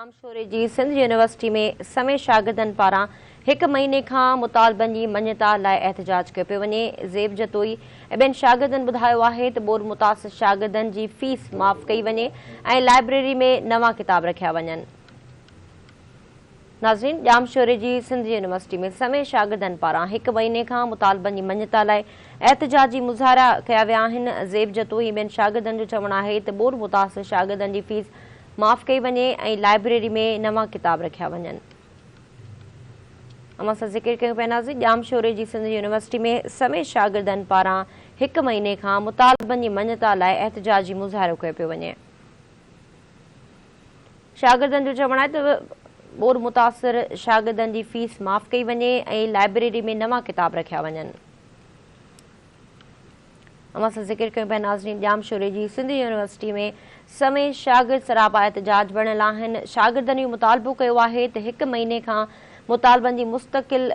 ڄامشوري جي سنڌ يونيورسٽي ۾ سوين شاگردن پاران هڪ مهيني کان مطالبن جي مڃتا لاء احتجاج ڪيو پيو وڃي. زيب جتوئي ۽ ٻين شاگردن ٻڌايو آهي ته ٻوڏ متاثر شاگردن جي فيس معاف ڪئي وڃي ۽ لائبريري ۾ نوان ڪتاب رکيا وڃن. ناظرين ڄامشوري جي سنڌ يونيورسٽي ۾ سوين شاگردن پاران هڪ مهيني کان مطالبن جي مڃتا لاء احتجاجي مظاهرا ڪيا ويا آهن. زيب جتوئي ۽ ٻين شاگردن جو چوڻ آهي ته ٻوڏ متاثر شاگردن جي فيس معاف ڪئي وڃي ۽ لائبريري ۾ نوان ڪتاب رکيا وڃن. اوهان سان ذڪر ڪيون پيا ناظرين ڄامشوري جي سنڌ يونيورسٽي ۾ سوين شاگردن پاران هڪ مهيني کان مطالبن جي مڃتا لاء احتجاجي مظاهرو ڪيو پيو وڃي. شاگردن جو چوڻ آهي ته ٻوڏ متاثر شاگردن جي فيس معاف ڪئي وڃي ۽ لائبريري ۾ نوان ڪتاب رکيا وڃن. اوهان سان ذڪر ڪيون پيا ناظرين ڄامشوري جي سنڌ يونيورسٽي ۾ سوين شاگرد سراپا احتجاج بڻيل آهن. شاگردن اهو مطالبو ڪيو آهي ته هڪ مهيني کان مطالبن جي مستقل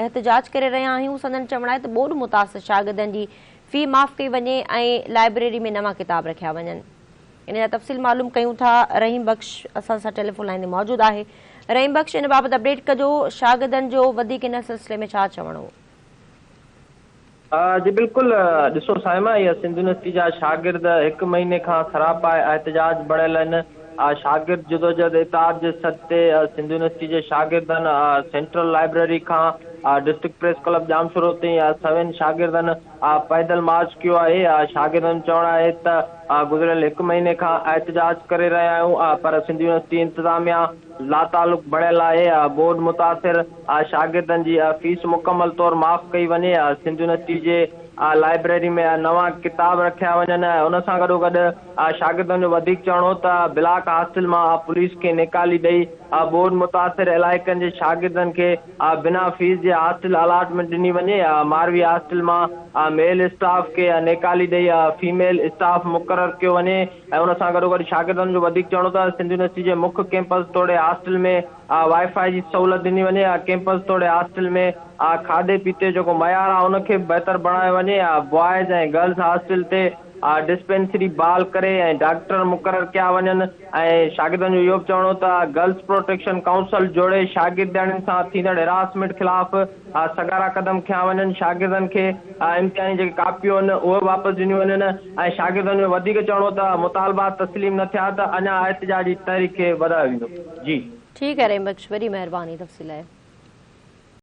احتجاج ڪري رهيا آهيون. سندن چوڻ آهي ته ٻوڏ متاثر شاگردن جي في معاف ڪئي وڃي ۽ لائبريري ۾ نوان ڪتاب رکيا وڃن. ان جا تفصيل معلوم ڪيون ٿا رحيم بخش اسان سان ٽيليفون لائين تي موجود آهي رحيم بخش ان بابت اپڊيٽ ڪجو شاگردن جو وڌيڪ ان سلسلي ۾ ڇا چوڻ هو. جي بلڪل ڏسو صائمه اها سنڌ يونيورسٽي جا شاگرد هڪ مهيني کان سراپا احتجاج بڻيل آهن شاگرد جدوجهد اتحاد جي سڏ تي سنڌ يونيورسٽي جي شاگردن سينٽرل لائبريري کان ڊسٽرڪٽ پريس ڪلب ڄامشورو تائين سوين شاگردن پيدل مارچ ڪيو آهي، شاگردن جو چوڻ آهي ته گذريل هڪ مهيني کان احتجاج ڪري رهيا آهيون پر سنڌ يونيورسٽي انتظاميا لاتعلق بڻيل آهي، ٻوڏ متاثر شاگردن جي فيس مڪمل طور معاف ڪئي وڃي، سنڌ يونيورسٽي جي لائبريري ۾ نوان ڪتاب رکيا وڃن، ان سان گڏوگڏ شاگردن جو وڌيڪ چوڻ هو ته بلاڪ هاسٽل مان پوليس کي نيڪالي ڏئي ٻوڏ متاثر علائقن جي شاگردن کي بنا فيس جي هاسٽل الاٽمينٽ ڏني وڃي، ماروي هاسٽل مان ميل اسٽاف کي نيڪالي ڏئي فيميل اسٽاف مقرر ڪيو وڃي ۽ ان سان گڏوگڏ شاگردن جو وڌيڪ چوڻ هو ته سنڌ يونيورسٽي جي مک ڪيمپس توڙي هاسٽل ۾ وائي فائي جي سهولت ڏني وڃي، ڪيمپس توڙي هاسٽل ۾ کاڌي پيتي جو جيڪو معيار آهي ان کي به بهتر بڻايو وڃي، بوائز ۽ گرلز هاسٽل تي ڊسپينسري بحال ڪري ۽ ڊاڪٽر مقرر ڪيا وڃن ۽ شاگردن جو اهو به چوڻ هو ته گرلز پروٽيڪشن ڪائونسل جوڙي شاگردياڻين سان ٿيندڙ هراسمينٽ خلاف سگهارا قدم کنيا وڃن، شاگردن کي امتحاني جيڪي ڪاپيون آهن اهي واپس ڏنيون وڃن ۽ شاگردن جو وڌيڪ چوڻ هو ته مطالبا تسليم نه ٿيا ته اڃا احتجاجي تحريڪ کي وڌايو ويندو. جي. ٺيڪ آهي رحيم بخش وڏي مهرباني تفصيل لاء.